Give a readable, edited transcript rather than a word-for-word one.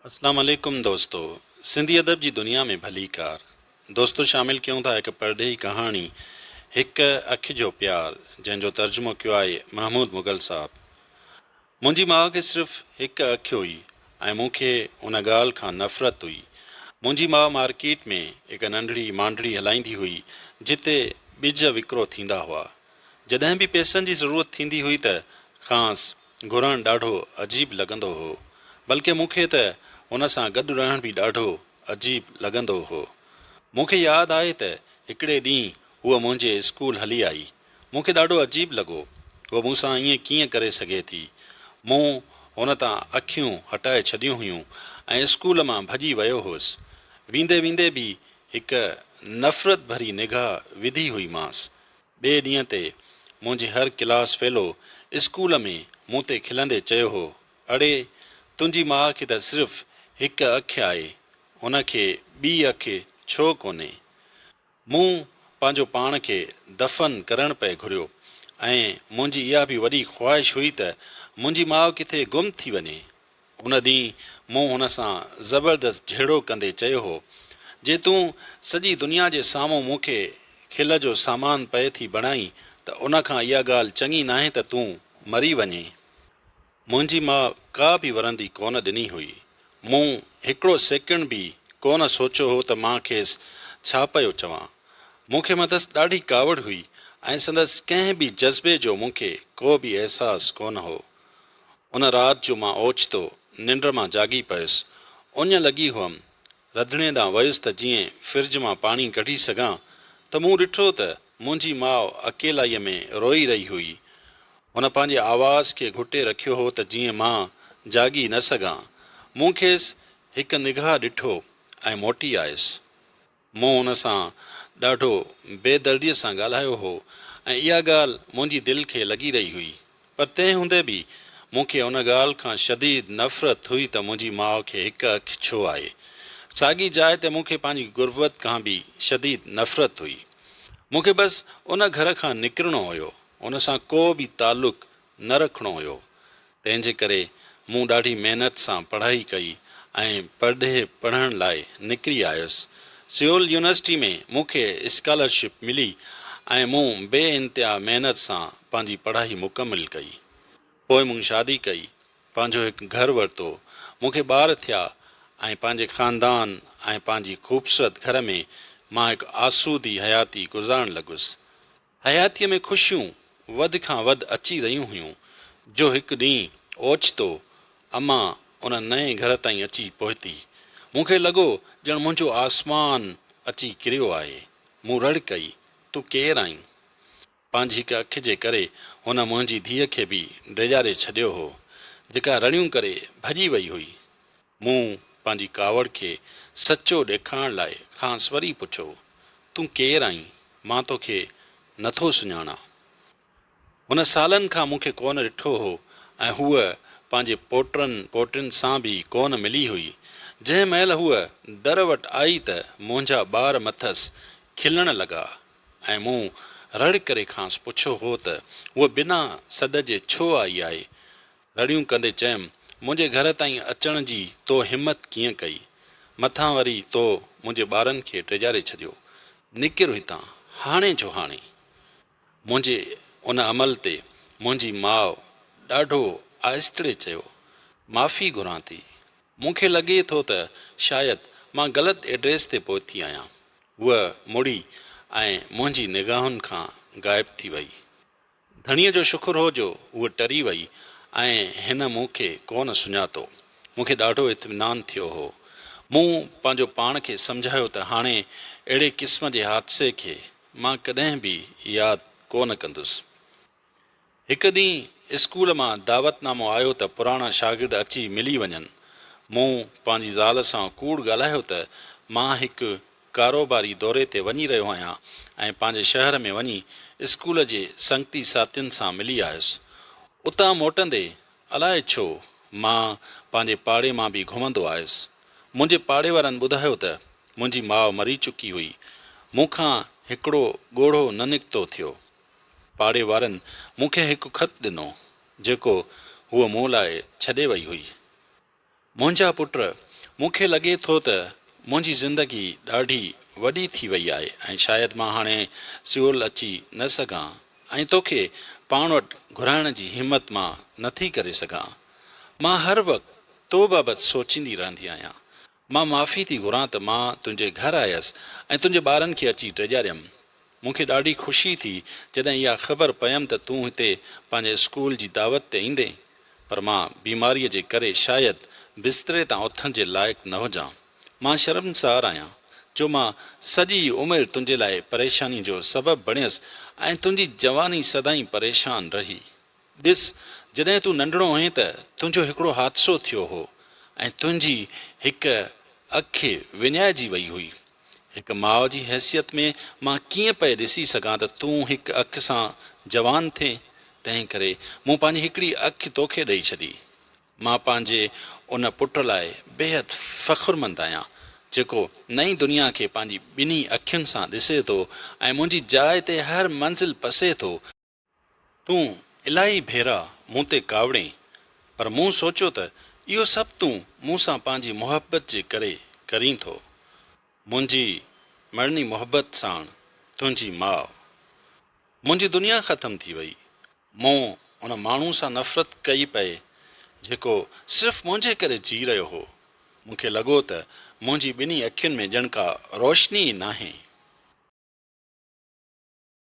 اسلام عليڪم دوستو سنڌي ادب جي دنيا ۾ ڀليڪار دوستو شامل ڪيون ٿا هڪ پرڏيهي ڪهاڻي هڪ اک جو پيار جنهن جو ترجمو ڪيو آهي محمود مغل صاحب منهنجي ماء کي صرف هڪ اک هئي ۽ مون کي ان ڳالهه کان نفرت هئي منهنجي ماء مارڪيٽ ۾ هڪ ننڍڙي مانڊڙي هلائيندي هئي جتي ٻج وڪرو ٿيندا هئا جڏهن به پئسن جي ضرورت ٿيندي هئي ته کانئس گهرڻ ڏاڍو عجيب لڳندو هو. بلڪه مون کي ته هن سان گڏ رهڻ به ڏاڍو عجيب لڳندو هو. مون کي ياد آهي ته هڪڙي ڏينهن هوء منهنجي اسڪول هلي آئي. مون کي ڏاڍو عجيب لڳو. هوء مون سان ائين ڪيئن ڪري سگهي ٿي؟ مون هن تان اکيون هٽائي ڇڏيون هيون ۽ اسڪول مان ڀڄي ويو هوس. ويندي ويندي به هڪ نفرت ڀري نگاهه وڌي هئي مانس. ٻئي ڏينهن تي منهنجي هر ڪلاس فيلو اسڪول ۾ مون تي کلندي چيو هو، اڙي تنهنجي ماء کي ته صرف هڪ اک آهي، هن کي ٻي اک ڇو ڪونهي؟ مون پنهنجو پاڻ کي دفن ڪرڻ پئي گهريو ۽ منهنجي اها به وڏي خواهش هئي ته منهنجي ماء ڪٿي گم ٿي وڃي. ان ڏينهن مون هن سان زبردست جهيڙو ڪندي چيو هو، جي تون سڄي دنيا جي سامهون مون کي کل جو سامان پئي ٿي بڻائين ته ان کان اها ڳالهه چڱي ناهي ته تون مري وڃين. منهنجي ماء ڪا به ورندي ڪونه ڏني هئي. مون هڪڙو سيڪنڊ به ڪونه سوچيو هو ته مان کيس ڇا پيو چوان. مون کي مٿس ڏاڍي ڪاوڙ هئي ۽ سندس ڪنهن به جذبي جو مون کي ڪو به احساس ڪونه هو. ان رات جو مان اوچتو ننڊ مان جاڳي پيس. اڃ لڳي هئم. رڌڻي ڏانهن ويس ته جيئن فرج مان پاڻي ڪڍي سگهان ته مون ڏٺو ته منهنجي ماء اڪيلائيء ۾ روئي رهي هئي. هن پنهنجي آواز کي گهٽي رکيو هو ته جيئن مان جاڳي نه سگهان. مون کيس هڪ نگاهه ڏٺو ۽ موٽي آيس. مون هن سان ڏاڍو بي درديء سان ڳالهايو هو ۽ اها ڳالهه منهنجي دل کي لڳي رهي هئي، پر تنهن هوندي به مون کي ان ڳالهه کان شديد نفرت هئي ته منهنجي ماء کي هڪ اک ڇو آهي. ساڳي جاء تي مون کي پنهنجي غربت کان به شديد نفرت هئي. مون کي بس ان گهر کان نڪرڻو هيو، ان سان ڪو به تعلق نه رکڻو هيو. تنهن جي ڪري مون ڏاڍي محنت سان پڙهائي ڪئي ۽ پرڏيهه پڙهڻ لاء نڪري آيس. سيول يونيورسٽي ۾ مون کي اسڪالرشپ ملي ۽ مون بي انتها محنت سان پنهنجي پڙهائي مڪمل ڪئي. پوء مون شادي ڪئي، پنهنجو هڪ گهر ورتو، مون کي ٻار ٿيا ۽ پنهنجي خاندان ۽ پنهنجي خوبصورت گهر ۾ مان هڪ آسودي حياتي گذارڻ لڳس. حياتيء ۾ خوشيون وڌ کان وڌ اچي رهيون هيون، جو هڪ ڏينهن اوچتو امان ان نئين گهر تائين اچي پهتي. مون کي لڳو ڄڻ منهنجو آسمان اچي ڪريو آهي. مون رڙ ڪئي، تون ڪير آهين؟ پنهنجي هڪ اک جي ڪري هن منهنجي ڌيء کي به ڊيڄاري ڇڏيو هو، جيڪا رڙيون ڪري ڀڄي وئي هئي. مون پنهنجي ڪاوڙ کي سچو ڏيکارڻ لاء کانئس وري پڇيو، تون ڪير آهين؟ مان توکي نٿو سڃاڻان. هن سالن کان مون کي ڪونه ڏٺو هو ۽ هوء پنهنجي پوٽن پوٽين سان به ڪونه ملي هئي. جنهن مهل هوء در وٽ آئي ته منهنجا ٻار مٿس کلڻ لڳا ۽ مون رڙ ڪري کانئس پڇيو هو ته هوء بنا سڏ جي ڇو آئي آهي؟ رڙيون ڪندي چيم، منهنجي گهر تائين اچڻ جي تو همت ڪيئن ڪئي؟ مٿان وري تو منهنجي ٻارن کي ڊيڄاري ڇڏيو. نڪر هتان، هاڻي جو هاڻي. منهنجي ان عمل تي منهنجي ماء ڏاڍو آهستڙي چيو، معافي گهران ٿي. مون کي لڳي ٿو ته شايد مان غلط ايڊريس تي پهتي آهيان. هوء مڙي ۽ منهنجي نگاهن کان غائب ٿي وئي. ڌڻيء جو شڪر هو جو هوء ٽري وئي ۽ هن مون کي ڪونه سڃاتو. مون کي ڏاڍو اطمينان ٿيو هو. مون پنهنجو پاڻ کي سمجهايو ته هاڻي اهڙي قسم جي حادثي کي مان ڪڏهن به ياد ڪونه ڪندس. هڪ ڏينهن اسڪول مان دعوت نامو آيو ته پراڻا شاگرد اچي ملي وڃن. مون پنهنجي زال سان ڪوڙ ڳالهايو ته مان هڪ ڪاروباري دوري تي وڃي رهيو آهيان ۽ پنهنجي شهر ۾ وڃي اسڪول جي سنگتي ساٿين سان ملي آيس. اتان موٽندي الائي ڇو مان پنهنجي پاڙي مان به گهمندو آيس. منهنجي پاڙي وارن ٻڌايو ته منهنجي ماء مري چڪي هئي. مون کان هڪڙو ڳوڙهو نه نڪتو ٿيو. پاڙي وارن مون کي هڪ خط ڏنو، جيڪو هوء مون لاء ڇڏي وئي هئي. منهنجا پٽ! مون کي لڳي ٿو ته منهنجي زندگي ڏاڍي وڏي ٿي وئي آهي ۽ شايد مان هاڻي سيئول اچي نه سگهان ۽ توکي پاڻ وٽ گهرائڻ جي همت مان نٿي ڪري سگهان. مان هر وقت تو بابت سوچيندي رهندي آهيان. مان معافي ٿي گهران ته مان تنهنجي گهر آيس ۽ تنهنجي ٻارن کي اچي ڊيڄاريم. مون کي ڏاڍي خوشي ٿي جڏهن اها خبر پيم ته تون هتي پنهنجي اسڪول جي دعوت تي ايندين، پر مان بيماريء جي ڪري شايد بستري تان اٿڻ جي لائق نه هجان. مان شرمسار آهيان، جو مان سڄي عمر تنهنجي لاء پريشانيء جو سبب بڻيس ۽ تنهنجي جواني سدائين پريشان رهي. ڏس، جڏهن تون ننڍڙو هئين ته تنهنجو هڪڙو حادثو ٿيو هو ۽ تنهنجي هڪ اک وڃائجي وئي هئي. هڪ ماء جي حيثيت ۾ مان ڪيئن پئي ڏسي سگهان ته تون هڪ اک سان جوان ٿين، تنهن ڪري مون پنهنجي هڪڙي اک توکي ڏئي ڇڏي. مان پنهنجي ان پٽ لاء بيحد فخرمند آهيان، جيڪو نئين دنيا کي پنهنجي ٻنهي اکين سان ڏسي ٿو ۽ منهنجي جاء تي هر منزل پسي ٿو. تون الاهي ڀيرا مون تي ڪاوڙين، پر مون سوچيو ته اهو سڀ تون مون سان پنهنجي محبت جي ڪري ڪرين ٿو. منهنجي مڙني محبت ساڻ تنهنجي ماء. منهنجي دنيا ختم ٿي وئي. مون ان ماڻهو سان نفرت ڪئي پئي، جيڪو صرف منهنجي ڪري جي رهيو هو. مون کي لڳو ته منهنجي ٻنهي اکين ۾ ڄڻ ڪا روشني ئي ناهي.